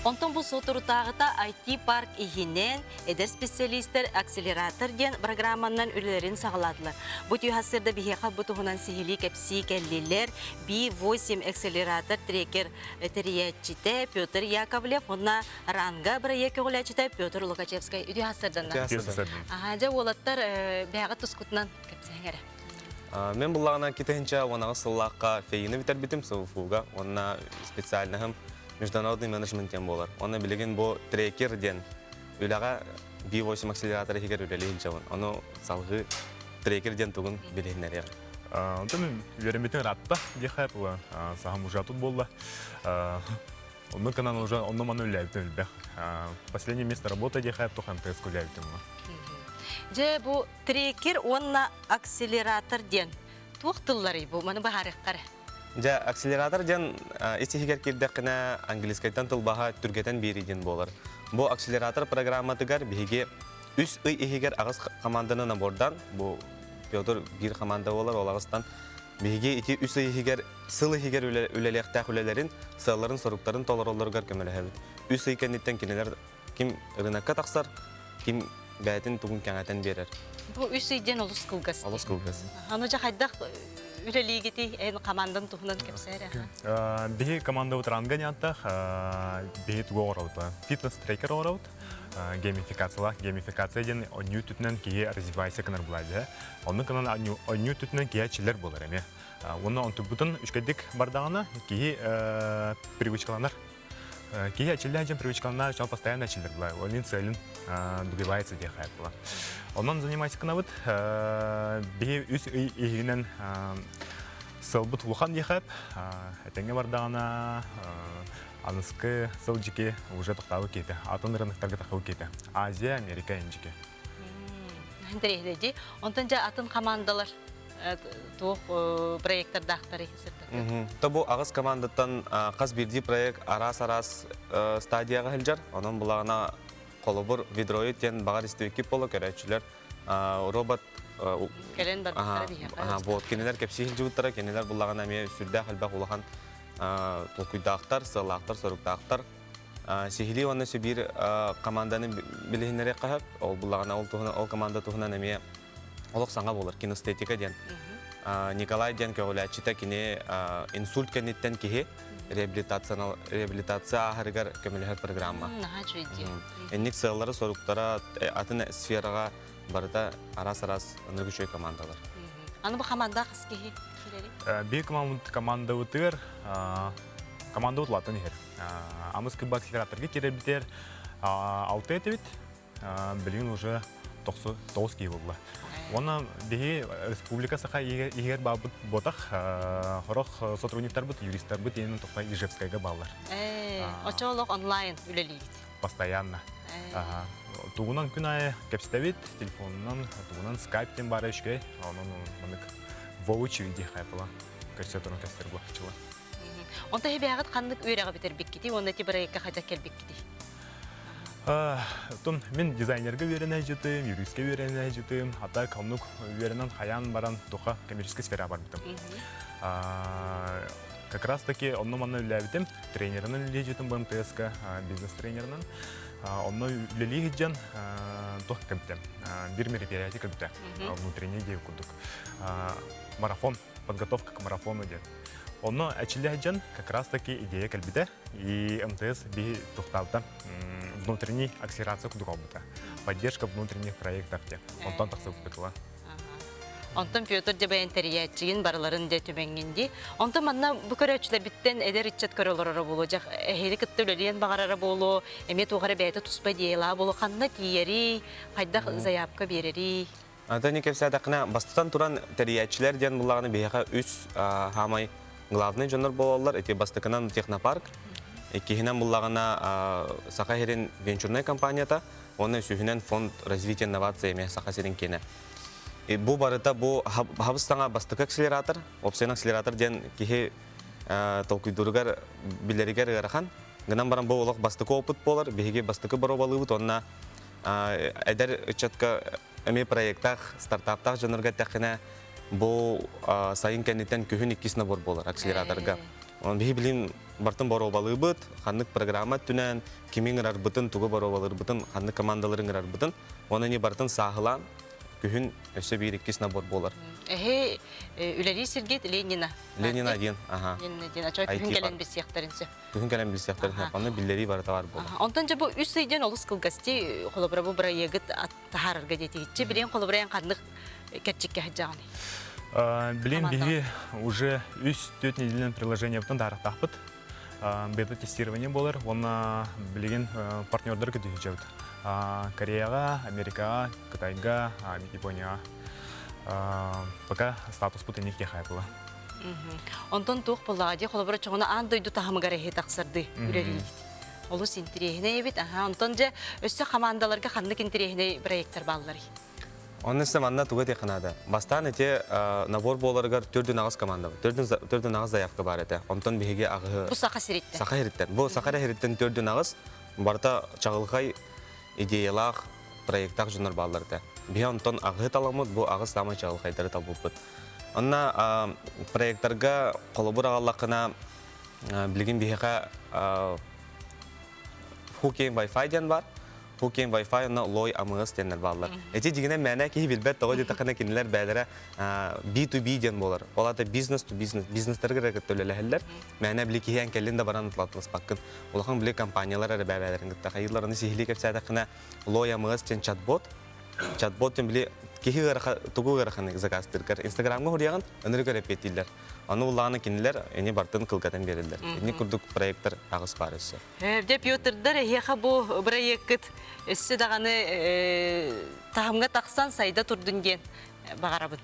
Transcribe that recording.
Онтон бу соторутааҕыта IT-парк иһинэн эдэр специалистэр акселератор диэн программанан үлэлэрин саҕалаатылар. Бу түүн сарсыарда биһиэхэ бу туһунан сиһилии кэпсии кэллилэр. B8 акселератор трекер тэрийээччитэ Петр Яковлев уонна Ранга бырайыак көҕүлээччитэ Петр Лукачевскай. Үтүө сарсыарданна. Аха, дьэ уолаттар бэйэҕит тускутунан кэпсээҥ эрэ. Мен буллаҕына 2018 сыллаахха ФЭИны бүтэрбитим СВФУга уонна специальноһым международный менеджмент диэн буолар. Уонна билигин бу трекер диэн үлэҕэ B8 акселератор иһигэр үлэлии сылдьабын. Ону салгыы трекер диэн тугун билиһиннэриэҕим. Онтон үөрэммитин ыраатта диэхэ саһам уже тут буолла. Онно канан уже онно маны үлээбитим элбэх. Последнее место работы диэхэ туох МТС үлээбитим. Дьэ бу трекер уонна акселератор диэн туох тылларый бу? Маны быһаарыахха эрэ. Дьэ, акселератор диэн ис-иһигэр киирдэххинэ английскайтан тылбаһа түргэтэн биэрии диэн буолар. Бу акселератор программатыгар биһиги үс ый иһигэр аҕыс команданы набордан, бу Петр биир команда буолар, ол аҕыстан биһиги ити үс ый иһигэр сыл иһигэр үлэлиэхтээх үлэлэрин, сыалларын-соруктарын толороллоругар көмөлөһөбүт. Үс ый кэнниттэн кинилэр ким ырынакка тахсар, ким бэйэтин тугун кэҥэтэн биэрэр. Бу үс ый диэн олус кылгас. Олус кылгас. Аны дьэ хайдах үлэлиигитий? Эн командан туһунан кэпсээ эрэ. Биһи командабыт ранга ньааттах, биһи тугу оҥоробут? Фитнес-трекер оҥоробут. Геймификациялаах. Геймификация диэн оонньуу түтүнэн киһи развивайся гынар булаадьа. Оннук гынан оонньуу түтүнэн киһи чилэр буолар эмиэ. Уонна онтубутун үчүгэйдик бардаҕына киһи привычкаланар. Киһи эчиллээн дьон привычкалана, чал постоянно эчиллэр була. Онин целин добивается диэх була. Онон занимайся гынабыт. Биһи үс ый иһинэн сылбыт улахан диэхэп. Этэҥҥэ бардаҕына аныскы сыл дьики уже тохтаабы киэтэ. Атын рыноктарга тахабы киэтэ. Азия, Америка инжики. Интэриэһинэй Онтон дьэ атын командалар туох проектордаахтарый сырдатыы? Тобу аҕыс командаттан хас биирдии проект араас-араас стадияҕа сылдьар. Онон булаҕына холобур Ведроид диэн баҕар истибиккит буолуо көрөөччүлэр робот кэлэн барбыттара биһиэхэ. Вот кинилэр кэпсии сылдьыбыттара, кинилэр буллаҕына эмиэ сүрдээх элбэх улахан толкуйдаахтар, сыаллаахтар, соруктаахтар. Сиһилии уонна биир команданы билиһиннэриэххэ сөп. Ол буллаҕына ол туһунан ол команда туһунан эмиэ олох саҥа буолар кинестетика диэн. Николай диэн көҕүлээччитэ кини инсульт кэнниттэн киһи реабилитация ааһарыгар көмөлөһөр программа. Наһаа үчүгэй дии. Инник сыаллара, соруктара атын сфераҕа барыта араас-араас ынырык үчүгэй командалар. Аны бу команда хас киһи киирэрий? Биир командабытыгар командабыт улаатан иһэр. Амыс кырба акселераторга киирэрбитигэр алты этибит. Билигин уже тоҕус киһи буолла. Уонна биһи республика саха иһигэр баабыт буотах хорох сотрудниктарбыт, юристарбыт иэнин тухта Ижевскайга бааллар. Очоолох онлайн үлэлиигит? Постоянно. Тугунан күн аайы кэпсэтэбит, телефонунан, тугунан скайп диэн баара үчүгэй. Онон манык воочию диэхэ була. Көрсө туран кэстер буолчула. Онто хибээҕит ханнык үөрэҕи бүтэрбиккитий уонна ити бырайыкка хайдах кэлбиккитий? Оттон мин дизайнерга үөрэнэ сылдьытым, юристка үөрэнэ сылдьытым, а так оннук үөрэнэн хайаан баран туха коммерческой сфераҕа барбытым. Как раз таки онно-манна үлэлээбитим, тренеринэн үлэлии сылдьытым БМТС-ка, бизнес-тренеринэн. Онно үлэлии сылдьан туох кэлбитэ, биир мероприятие кэлбитэ, внутренний диэн курдук. Марафон, подготовка к марафону диэн. Онно эчиллэ сылдьан как раз таки идея кэлбитэ. И МТС биһи тохтаабыта внутренний акселерация курдук албыта. Поддержка внутренних проектов диэн. Онтон тахсыбыт Онтон Петр дьэ бэйэн тэрийээччигин барыларын дьэ түмэҥҥин дии. Онтон манна бу көрөөччүлэрбиттэн эдэр ыччат көрө олороро буолуо. Дьэ эһиги кытта үлэлиэн баҕарара буолуо, эмиэ туох эрэ бэйэтэ туспа идеялаах буолуо. Ханна тиийэрий, хайдах заявка биэрэрий? Антоний кэпсээтэххинэ, бастатан туран тэрийээччилэр диэн буллаҕына биһиэхэ үс хаамай главный дьоннор буолаллар. Ити бастакынан технопарк, иккиһинэн буллаҕына Саха сирин венчурнай компанията, уонна үсүһүнэн фонд развития инноваций эмиэ Саха сирин киэнэ. Бу барыта бу хабыс саҥа бастакы акселератор, опцион акселератор диэн киһи толкуйдууругар билэригэр ыарахан. Гынан баран бу олох бастакы опыт буолар, биһиги бастакы боруобалыыбыт уонна эдэр ыччатка эмиэ проектаах, стартаптаах дьоннорго эттэххинэ, бу сайын кэнниттэн күһүн иккис набор буолар акселераторга. Биһи билин бартын боруобалыыбыт, ханнык программа өттүнэн, кими ыҥырарбытын, тугу боруобалыырбытын, ханнык командалары ыҥырарбытын, уонна ини барытын сааһылаан күһүн өссө биир иккис набор буолар. Эһи үлэлии сиргит Ленина. Ленина один, аха. Ленина один. Ача күһүн кэлэн билсиэхтэрин сөп. Күһүн кэлэн билсиэхтэрин сөп. Онно биллэрии барыта бар буолар. Онтон дьэ бу үс ыйден олус кылгасти холобура бу бырайыагыт таһаарарга диэтигитчи билиэн холобура ханнык кэрчиккэ сылдьаҕыный? Билин биһиги уже үс төрт неделянан приложениебытын таарыктаахпыт. Бета-тестирование буолар уонна билигин партнердар көтүһүчэбит. Кореяҕа, Америкаҕа, Кытайга, Японияҕа. Пока статуспут инник диэхэ була. Онтон туох буоллаҕа дии холобура чоҕуна аан дойду таһымыгар эһи тахсарды үлэлиигит. Олус интириэһинэй эбит. Аха, онтон дьэ өссө хамаандаларга ханнык интириэһинэй проекттар баалларый? Онно өссө манна тугу этиэххэ наада. Бастаан ити набор буоларыгар төрдүн аҕыс команда төрдүн аҕыс заявка баар этэ. Онтон биһиги аҕыһы Бу Саха сириттэн. Саха сириттэн. Бу Саха сириттэн төрдүн аҕыс барыта чаҕылхай идеялаах проекттаах дьоннор бааллар этэ. Биһи онтон аҕыһы таламмыт, бу аҕыс саамай чаҕылхайдары талбыппыт. Онно проекттарга холобур аҕаллаххына, билигин биһиэхэ Hooking Wi-Fi диэн бар. Hooking Wi-Fi онно Лой АМС диэннэр бааллар. Эти дьигинэн мээнэ киһи билбэт тоҕо диэтэххинэ кинилэр бэйэлэрэ B2B диэн буолар. Ол аата бизнес to бизнес, бизнестарга кытта үлэлэһэллэр. Мээнэ били киһи эн кэллин да баран атласпаккын. Улахан били компаниялар эрэ бэйэлэрин кытта хайыылараны сиһилии кэпсээтэххинэ Лой АМС диэн чат-бот Чат-бот диэн били киһи ыараха тугу ыараханы заказтыыргар Инстаграмҥа суруйаҕын, ынырык эрэпиэттииллэр. Аны улааны кинилэр ини бартын кылгатан биэрэллэр. Ини курдук проекттар аҕыс баар өссө. Дьэ Петрдар эһиэхэ бу бырайыаккыт өссө даҕаны таһымҥа тахсан сайда турдун диэн баҕарабын.